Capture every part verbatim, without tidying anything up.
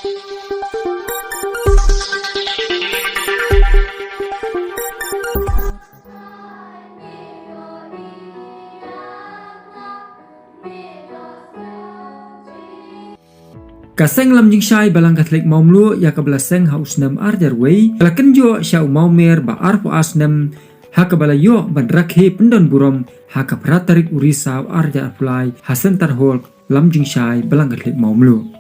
Ka seng Lamjingshai Balang Katholik Mawmluh ïa kaba la seng ha u snem ar hajar wei, ka la kynjoh sha u Mawmer ba arphew ar snem, ha kaba la ïoh ban rakhe pyndon burom ha ka phra tarik u Risaw ar hajar arphew lai ha Center Hall Lamjingshai Balang Katholik Mawmluh.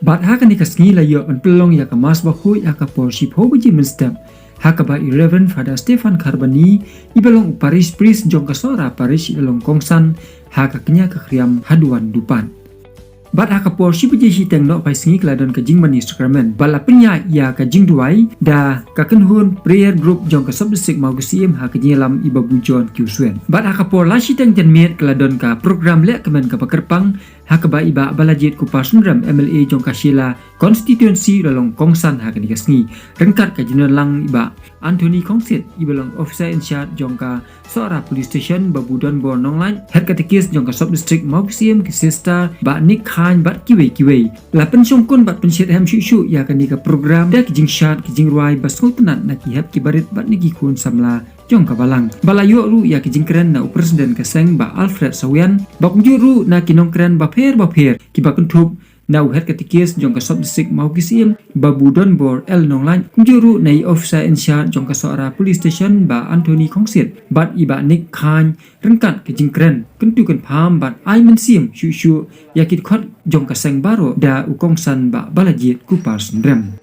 Bad ha kane ka sngi la ïoh ban pynlong ïa ka Mass Bakhuid ha ka por shiphew baje mynstep, ha kaba i Reverend Father Stephan Kharbani, iba long u Parish Priest jong ka Sohra Parish, i la long kongsan ha ka kñia ka khriam haduh wan dupat. Bad ha ka por shi baje shiteng nohphai sngi ka la don ka jingmane sakramen, bad la pynïaid ïa ka jingduwai da ka kynhun prayer group jong ka Sub District Mawksyiem ha ka jingïalam i Babu John Kiusuen. Bad ha ka por lai shiteng janmiet ka la don ka program lehkmen kaba kyrpang, ha kaba i Bah Balajied Kupar Synrem, M L A jong ka Shella Constituency, la long kongsan ha kane ka sngi, ryngkat ka jingdon lang i Bah Anthony Khongsit, iba long officer in charge jong ka Sohra Police Station, Babu Donbor Nonglait, Head Catechist jong ka Sub District Mawksyiem, ki sister, Bah Nick Khain bad kiwei kiwei. La pynshongkun bad pynshitrhem shuh shuh ïa kane ka program da ki jingshad, ki jingrwai ba sngewtynnat na ki hep ki barit bad na ki khun samla jong ka balang. Bad la ïoh ruh ïa ki jingkren na u President ka seng Bah Alfred Sawian, bad kumjuh ruh na ki nongkren bapher bapher kiba kynthup na u Head Catechist jong ka Sub District Mawksyiem, Babu Donbor L Nonglait, kumjuh ruh na i Officer in Charge jong ka Sohra Police Station, Bah Anthony Khongsit, bad i Bah Nick Khain, ryngkat ka jingkren kyntu kynpham bad ai mynsiem shuh shuh ïa ki dkhot jong ka seng baroh da u kongsan Bah Balajied Kupar Synrem.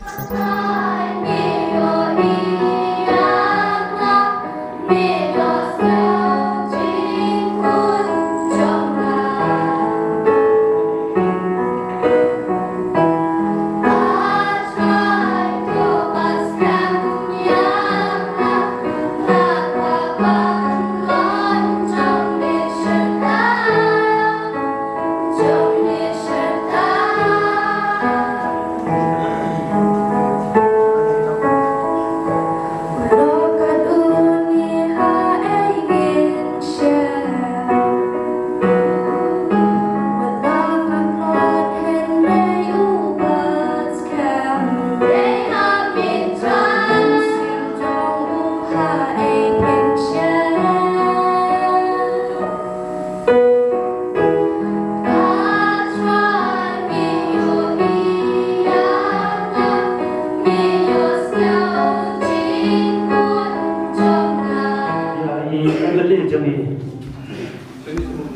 Ïa i M L A jong ngi.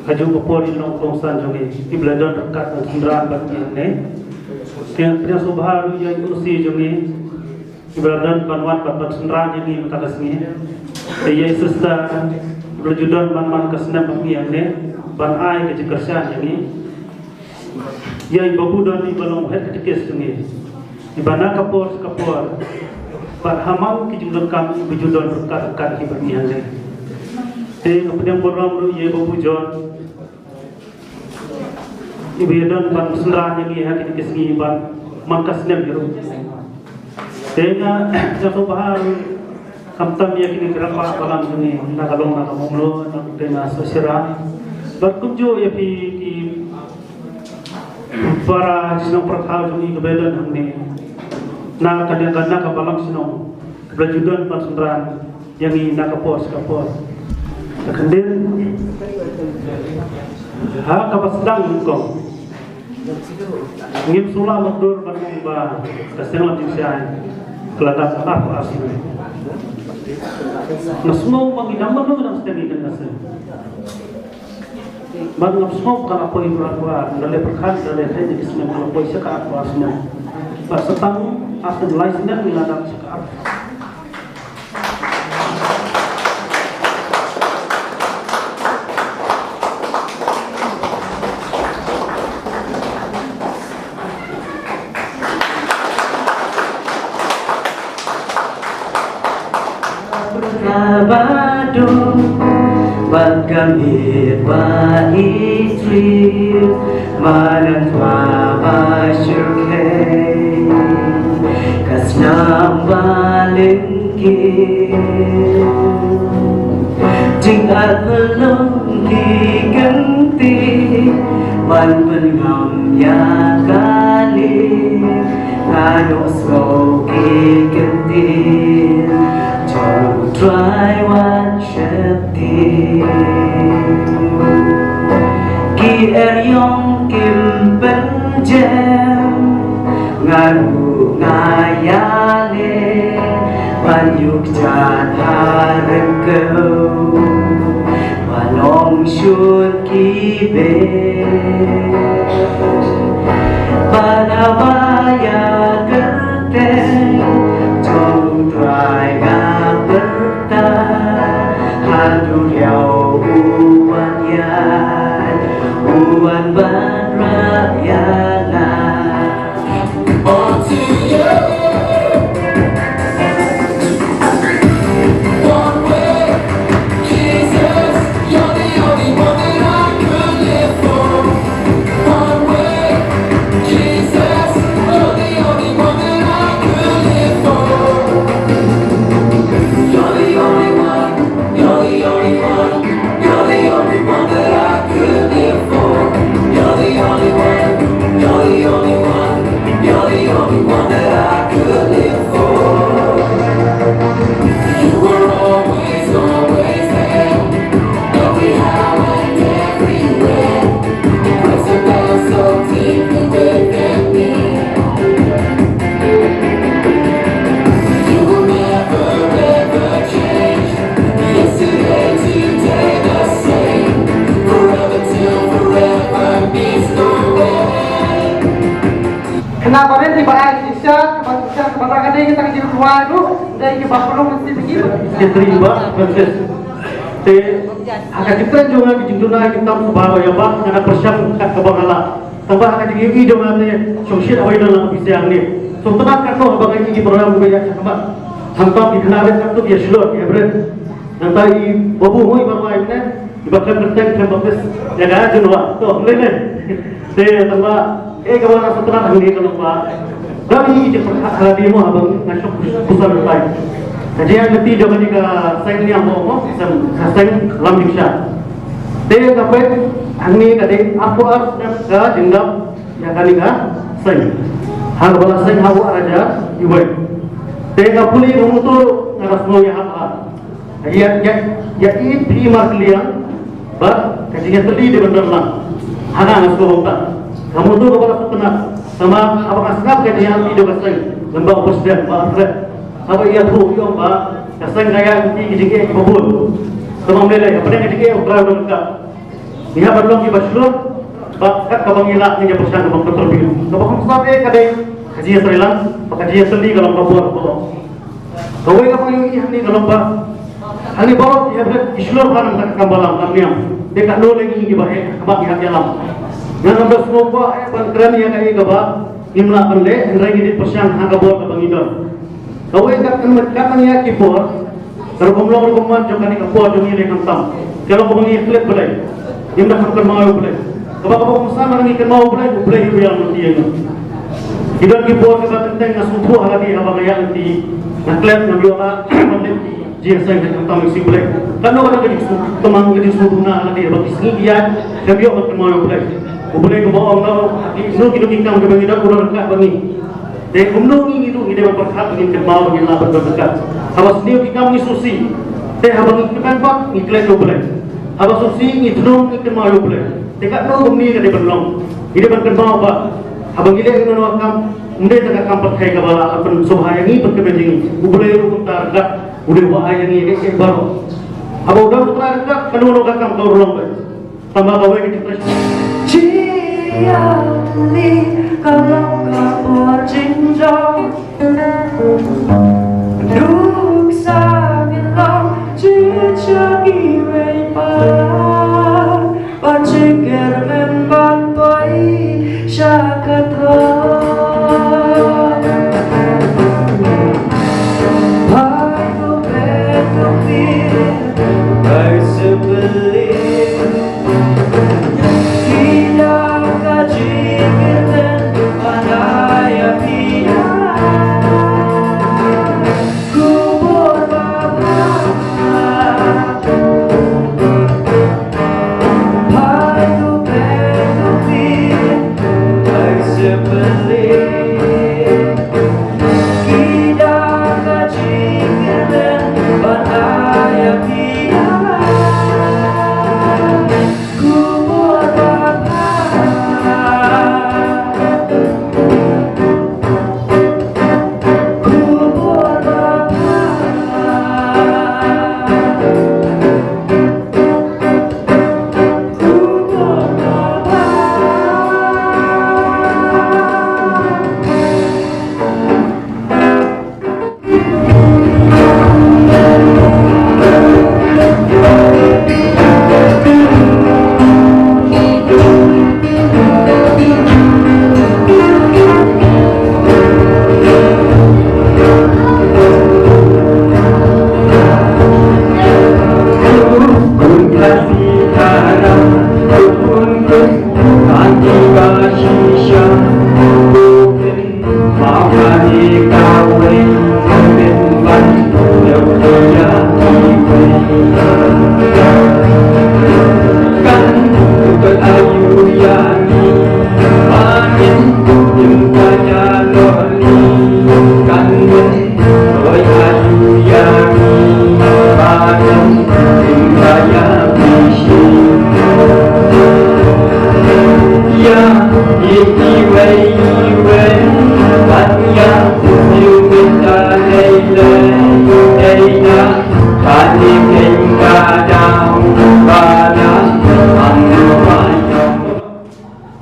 Kajuh ka por i nongkongsan jong ngi, iba la don ryngkat bad synran bad ngi hangne. Te pdiang sngewbha ruh ïa i O C jong ngi, iba la don ban wan bad ban synran ïa ngi mynta ka sngi. Te ïa i sister, iba la ju don man man ka snem bad ngi hangne, ban ai ka jingkyrshan ïa ngi. Ïa i Babu Don iba long head katekis jong ngi. Iba na ka por sha ka por. Bad ha man ki jingdonkam iba ju don ryngkat ryngkat hi bad ngi hangne. Te nga pdiang burom ruh ïa i Babu John. Iba ïa don ban synran ïa ngi ha kine ki sngi bad man ka snem hi ruh. Te nga, nga sngewbha ruh khamtam ïa kine ki rangbah balang jong ngi na ka long na ka Mawmluh, na ka Utei, na Sohsyiran. Bad kumjuh ïa phi ki para shnong para thaw jong ngi kiba don hangne. Na ka, na ka, na ka balang shnong. Ba ju don ban synran ïa ngi na ka por sha ka por. Te khyndiat ha kaba sdang nyngkong. Ngim sngewlah mutdur ban ong ba ka seng Lamjingshai ka la dap arphew ar snem. Nga sngew ba ngi dang mano dang sdang ïa kane ka seng. Bad ngam sngew ba ka la poi arphew ar, nga leh pyrkhat, nga leh thait ïa ki snem ka la poi sha ka arphew ar snem. Bad sa tang ar snem lai snem ngi la dap sha ka arphew. Ka ba dum bad ka miet ba i triem, madan twa ba shyrkhei, ka snam ba lyngkir. Jingartatien ki kynti ban pynngam ïa kane Nga ïohsngew ki kyntien jong U Trai wan sheptieng. Ki eriong kim pynjem, nga ruh nga ïaleh ban ïuh kjat ha ryngkew, ban ong shun ki beh. Bad haba ïa kyrteng jong U Trai nga pyrta, ha duriaw u wan ïaid, u wan ban rah ïa nga. Kane barit kiba ai shisha, kiba shisha, kiba la ka dei kita ki jingkhuslai ruh, dei kiba pynlong mynsiem ïa ki. Ki tri ba Francis. Te ha ka jingkren jong nga ki jingduna ki tam shu baroh ïa ba nga da pyrshang kat kaba nga lah. Tangba ha ka jingïohi jong nga te shong shit hawei na lang bisiang ne. Sngewtynnat katno haba nga ïohi ki program ba ïa shakmat. Hangta ki khynnah rit katto ki ïa shlur ki ïa bret. Nangta i babu hoi ba bai ne. Iba khlem kyrteng khlem baptis ïa ka jingwa. To, lei lei. Te tangba eh ka wan sngewtynnat hangne ka long ba dang hi jingpyrkhat ha lade mo haba nga shong puson tai. Ka jingïaid lynti jong kane ka seng niam mo mo, seng, ka seng Lamdingsha. Te ka peit hangne ka dei arphew ar snem ka jingdap ïa kane ka seng. Ha kaba la seng ha u Raja Iwei. Te ka pule ka mutu nga la sngew ïa ha ka Ïa, ïa, ïa i phi markylliang bad ka jingïatylli dei ban don lang. Hana nga sngewbha. Ka mutdur kaba la sngewtynnat. Tangba haba nga sngap ka jingïatylli dei ban seng lem bad u president Bah Alfred. Haba ïathuh ïa u ba ka seng ka ïa ki jingeh kiba bun. Tangba ym lei lei hapdeng ka jingeh u Trai u don ryngkat. Ngi hap ban long kiba shlur bad kat kaba ngi lah ngi ïa pyrshang ban contribute. Kaba kham sap eh ka dei ka jingïatreilang bad ka jingïatylli ka long ka bor ka bor. Kawei kaba ngi ïohi hangne ka long ba hangne baroh ki hynrei ki shlur bha na ka kam balang kam niam. Te katno lei ngi kiba heh kaba ngi hap ïalam. Nga ngam da sngewbha eh ban kren ïa kaei kaba ngim lah ban leh hynrei ngi dei pyrshang ha ka bor kaba ngi don. Kawei ka kynmaw ka tang ïa ki por ka rukom long rukom man jong kane ka por jong ngi lei khamtam. Ka long kaba ngi klet Blei. Ngim da kham kynmaw ïa U Blei. Kaba kaba kumsan ba ngi kynmaw U Blei, U Blei u ïalam lynti ïa ngi. Ki don ki por kiba teng teng nga sngewthuh ha lade haba nga ïaid lynti, nga klet, ngam ïoh lad ban leh ki jingïaseng ha ka kyrteng U Blei. Katno katno ka jingsngewthuh, ka jingsngewthuh na ha lade haba ki sngi ki ïaid, ngam ïoh ban kynmaw ïa U Blei. U Blei kaba ong, kino kino ki kam kiba ngi don u don ryngkat bad ngi. Te kumno ngi, ngi ruh ngi dei ban pyrkhat, ngi kynmaw, ngi lah ban don ryngkat. Haba sniew ki kam ngi sngewsih. Te haba ngi kmen bak ngi klet ïa U Blei. Haba sngewsih ngi thnum ngi kynmaw ïa U Blei. Te katno kumne ka dei ban long. Ngi dei ban kynmaw ba haba ngi leh kano kano ka kam, ym dei tang ka kam pyrthei kaba la pynsngewbha ïa ngi, pynkmen ïa ngi. U Blei ruh kumta ryngkat u dei uba ai ïa ngi ïa kaei kaei baroh. Haba u don U Trai ryngkat, kano kano ka kam ka urlong beit. Tangba kawei ka jingkren. Jingïatylli ka long ka bor jingjop. Nuksa ngi long jingïeit sha kiwei pat. Ba jingkyrmen ban poi sha ka thong. Ba to bet to fear. Ba simply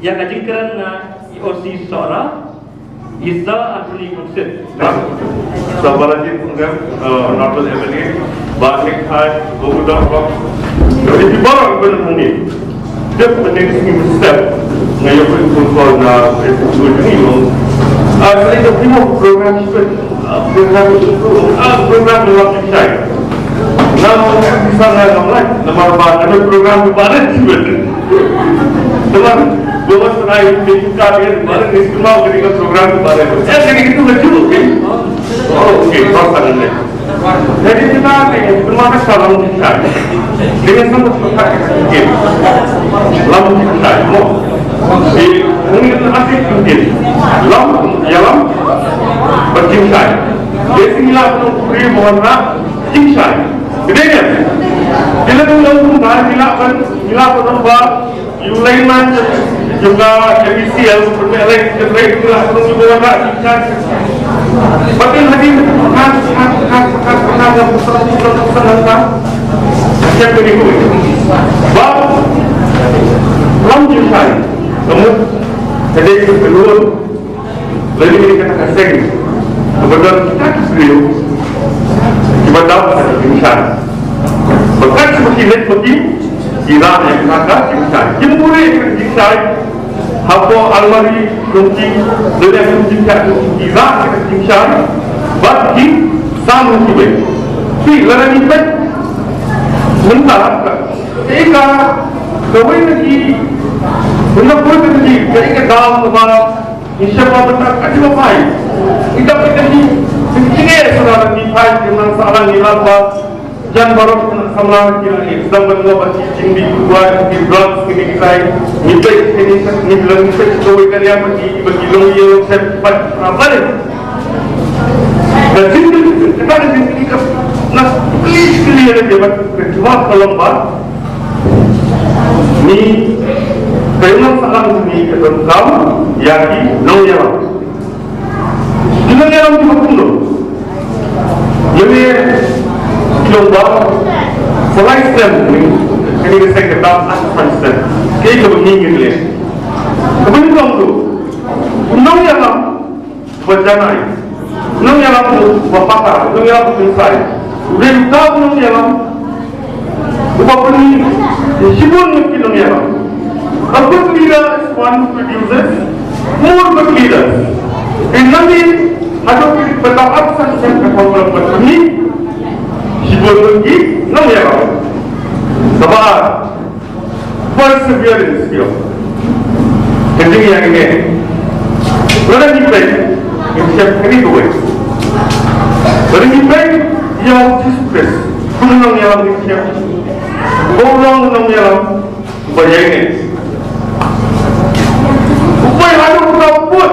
Ïa ka jingkren na i O C Sohra, i Sir Anthony Gumsit. Sa Balaji Pungkem, uh, Honorable M L A, Bah Nick Hai, Gobudor Rock. Jadi, di bawah pun ni. Dia pun ni sini step. Ngaya pun pun kau na, eh, pun ni lo. Ah, saya dah terima program itu. Program, ah, program dalam Jingshai. Nga ong, eh, bisa nga ong lai, namar ba nga don program ba barit shuh. Namar ba wat pynai pynka ïa barit, ngi sngewbha ïa ka program ba barit. Eh, kane kito ka juh, eh. Oh, okay, baroh sa ngan leh. Jadi kita ni, namar ka sa lam Jingshai. Dengan sama kita, okay. Lam Jingshai, mo. Di, mungkin asik mungkin. Lam, ïa lam, ba Jingshai. Bad ngi la ban ong khublei ban wanrah Jingshai. Kane ka dei. Te lada ngi la ong kumta, ngi la ban, ngi la ban ong ba u lineman jong ka M E C L, pynmih lane ka trei, ngi la ban ong ba wanrah Jingshai. Bad hadien, ha, ha, ha, ha, ha, ha, ha. Ba lam Jingshai. Ka mut ka dei ka lum. Lane kata ka seng kaba don kita ki briew kiba dap ha ka Jingshai. Ba kat kaba ki leit ba ki, ki rah ïa kata ka Jingshai. Kim pule ïa ka Jingshai hapoh almari jong ki, lane ha ka Jingshai, ki rah ïa ka Jingshai bad ki sam ha kiwei. Phi, lada ngi peit mynta, ka, ka, kawei na ki, mynta poi ka, ka, ka dam kaba ngi shem ba mynta ka dei ba phai. Ngi dap ïa ka dei, ngi jingeh shuwa ba ngi phai, ngi nang sahlang, ngi lap ba jan baroh ki nang samla, ki la ïa sdang ban ngop ha ki jingdih kuai, ki drugs, ki dih ki sai. Ngi peit, ngi, ngi bilang, ngi peit kawei ka liang ba ki, ba ki long ïa long sep pat, ah, balik. Ka jingdih, kata ka jingdih ka na kli kli ïa ka jingdih, ka jubab ka long ba Ngi, ka ïing sahlang ngi ka donkam ïa ki nongïalam. Ki nongïalam kiba kumno? Ïa ngi ki long ba sa lai snem, kane ka seng ka dap ar san snem. Kaei kaba ngi ngin leh? Kaba nyngkong tu, nongïalam ba janai, nongïalam ba paka, nongïalam ba kynsai. U dei uta u nongïalam uba pynmih shibun ngut ki nongïalam. A good leader is one who produces more good leaders. Te nangne haduh ba dap ar san snem ka thong ba pynmih shibun ngut ki nongïalam. Kaba ar, perseverance, you know. Ka jingïaineh. Lada ngi peit, ngi shem kane kawei. Lada ngi peit ïa u Jisu Khrist, kum u nongïalam ngi shem. Uba u long u nongïalam uba ïaineh. Uba ïaineh, uba put.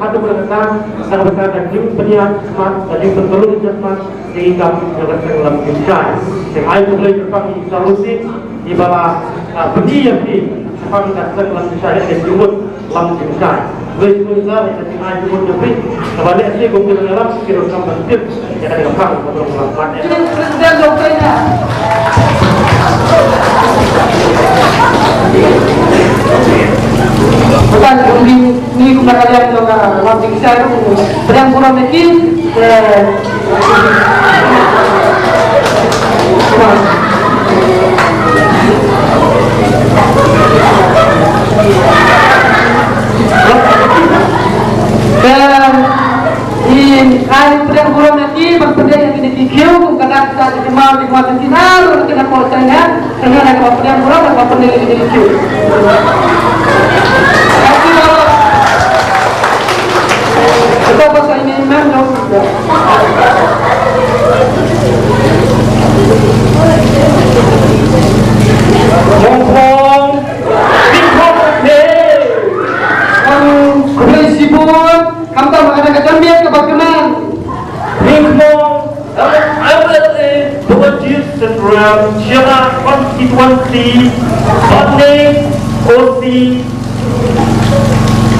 haduh ka dang, ka dang ka dang jingpynïaid khmat, ka jingpyntlun jingkhmat ïa ki kam jong ka seng Lam Jingshai. Te ai khublei kyrpang ïa i Sir Lucy iba la, ah, pyni ïa phi shaphang ka seng Lam Jingshai, ka jingmut Lam Jingshai. Khublei shibun Sir ïa ka jingai jingmut jong phi. Kaba lehse kum ki nongïalam ki ruh kam ban tip ïa kane ka phang kaba long khmat. President jong China. Bukan, ni kum na ka liang jong ka Lam Jingshai, pdiang burom ïa ki, eh, Em, i, ai pdiang burom ïa ki ban pynïaid ïa kine ki kiew, kum ka dak ka jingmut jingmut jingmut ruh ïa kine ki por China. Kane ka ban pdiang burom, ban pynïaid ïa kine ki kiew. Thank you, Baba. Kita pasal ini, ma'am, dong. Hong Kong. Big Hong Kong. Kong, khublei shibun. Khamtam ha kane ka janmiet kaba kmen. Big Hong. M L A Bawajir Central, Shira constituency, Botnik, O C,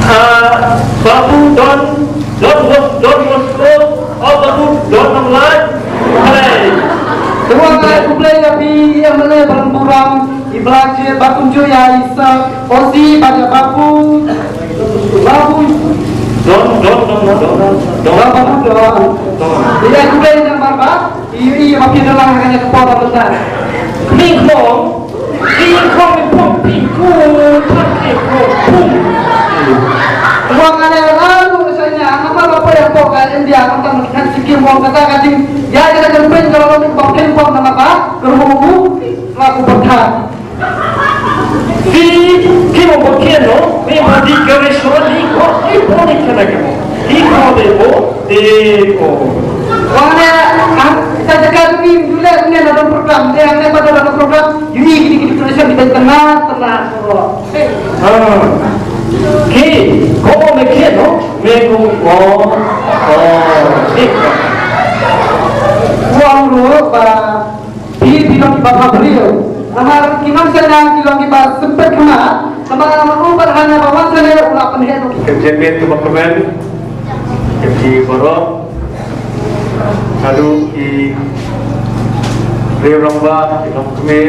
ah, Babu Don, Don Bos, Don Bosco, oh, Babu Don Nonglait, hai. Tuan ai khublei ïa phi, ïa mane barang buram, i Blajir, ba kumjuh ïa i sa, O C, ba ïa Babu, Babu. Don, Don, Don, Don, Don, Don. Babu Don. Don. Ïa khublei ïa marba. Ïohi ba phi da lang ha kane ka por ba mynta. Ping pong, ping pong, ping pong, ping pong, ping pong. Wa nga ne la lu sa nya, namar ba poi hapoh ka India, mynta mynta Sikkim, ong kata ka jing, ïa kata ka jingping ka la lu ba ping pong namar ba ka ruh u la ku pyrthat. Phi, phi mo ba kien no, phi mo di ka restaurant, phi ko, phi mo di ka na ka mo. Phi ko de mo, de ko. Wa ne, ah, ta jaka ni dule ni na don program, de ang ne ba don program, yu ni ki ki tradition di tengah, tengah ko. Ah. Ki, ko mo me kien no, me ko, oh, oh, de ko. Wa ru ba Phi, phi long kiba bhabriew. Namar ki nongshana ki long kiba sempit khmat. Namar u Pradhan ba wan shane u la pynheh noh. Ka jingmut kaba kmen, ka jingmut baroh. Haduh ki Rangbah, ki longkmie,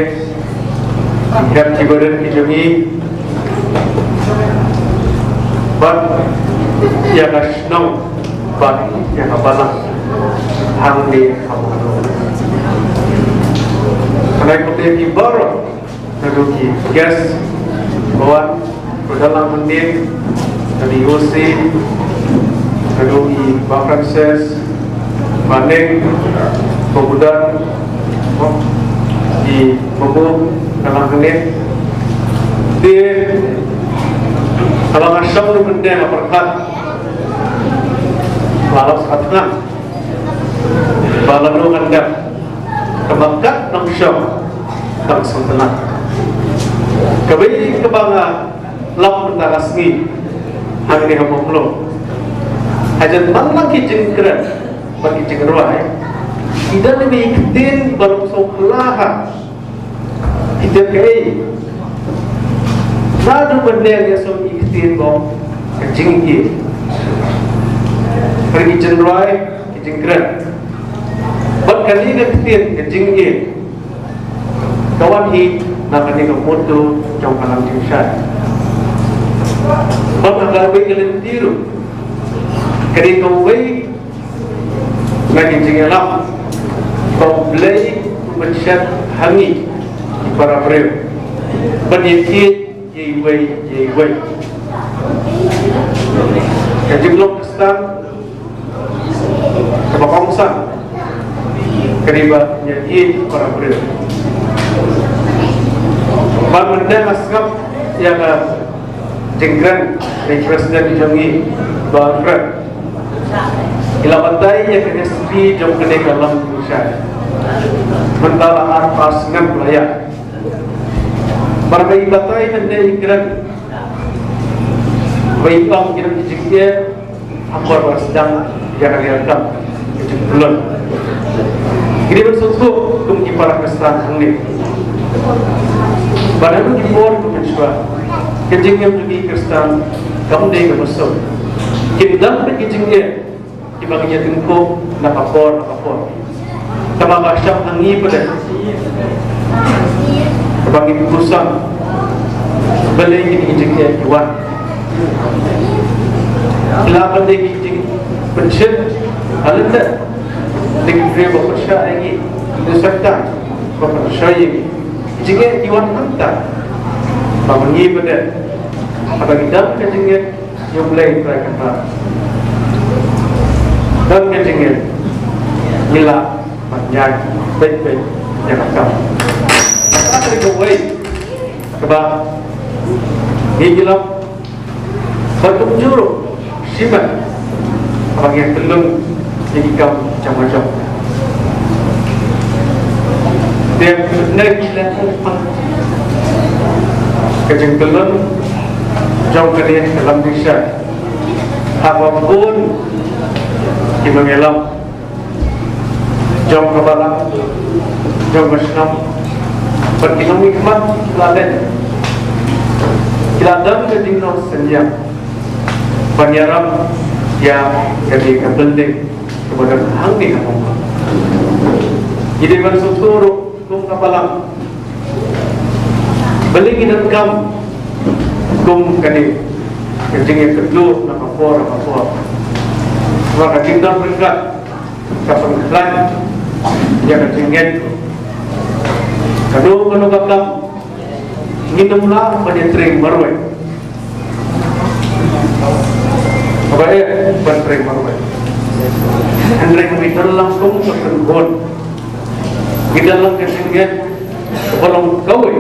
ki hep ki barit ki jong ngi, bad ïa ka shnong bad ïa ka balang hangne ha Mawlai. Kane ka dei ki baroh, naduh ki guest ba wan, ba dang lang mynnin, naduh i O C, naduh i Bah Francis, Bah Neng, Bah Budan, i Bah Buh, ka lang mynnin. Te ka la nga shong mynnin, nga pyrkhat ba la sat ngan. Ba lano ngan dep, kaba kat nongshong tang sngewtynnat. Kaba ïa kaba nga lam mynta ka sngi hangne ha Mawlai. Hajan man la ki jingkren bad ki jingrwai, ki don ïa ki ktien ba long sngewtynnat. Kita kaei, naduh mynne ïa song ki ktien ba ka jingïeit. Ka ki jingrwai, ki jingkren. Bad kane ka ktien ka jingïeit, ka wan hi na kane ka motto jong ka Lam Tyngshaiñ. Bad ha kawei ka lynti ruh, kane kawei na ki jingïalam ba U Blei u pynshet ha ngi ki para briew ban ïaieit ïa iwei ïa iwei. Ka jinglong Khristan kaba kongsan ka dei ba ïaieit ïa ki para briew. Bad mynta nga sngap ïa ka jingkren na i President jong ngi, Bah Alfred. I la batai ïa ka history jong kane ka Lam Tyngshaiñ mynta la arphew snem la ïa. Bad ba i batai mynne i kren ba i ong ki don ki jingeh ha por ba sdang ïa ka ïa ka jingpyllun. Ki dei ban sngewthuh kum ki para Khristan hangne ba naduh ki por kum mynshuwa ka jingim jong ki Khristan kam dei kaba suk. Kim don ki jingeh kiba ngi ïa tyngkhuh na ka por na ka por. Kaba ka shah ha ngi pat, kaba ngi pynsan balei kine ki jingeh ki wan. Ki la ban dei ki jingpynshit ha lyndet, dei ki briew ba pynshah ïa ngi, ki sektan ba pynshah ïa ngi. Ki jingeh ki wan hangta. Ba ngi pat, haba ngi don ka jingeh, ïa U Blei Trai kata. Don ka jingeh, ngi lah ban ïaid beit beit ïa ka kam. Kata ka dei kawei kaba ngi ïalam. Bad kumjuh ruh shimet haba ngi ïa kyllon ïa ki kam jong ka jong. Te ne ki leh ka jingkyllon jong kane ka Lam Tyngshaiñ. Haba bun ki nongïalam jong ka balang, jong ka shnong bad ki nongmihkhmat la leh, ki la don ka jinglong synñiang ban ïarap ïa kane ka building kaba don hangne ha Mawlai. Ngi dei ban sngewthuh ruh kum ka balang, balei ngi donkam kum kane ka jingïakynduh na ka por na ka por. Ba ka jingdon ryngkat ka pynkhlaiñ ïa ka jingngeit. Kano kano ka kam ngin ym lah ban ïatrei marwei. Kaba eh ban trei marwei. Hynrei ngi don lang kum ka kynhun, ngi don lang ka jingngeit kaba long kawei.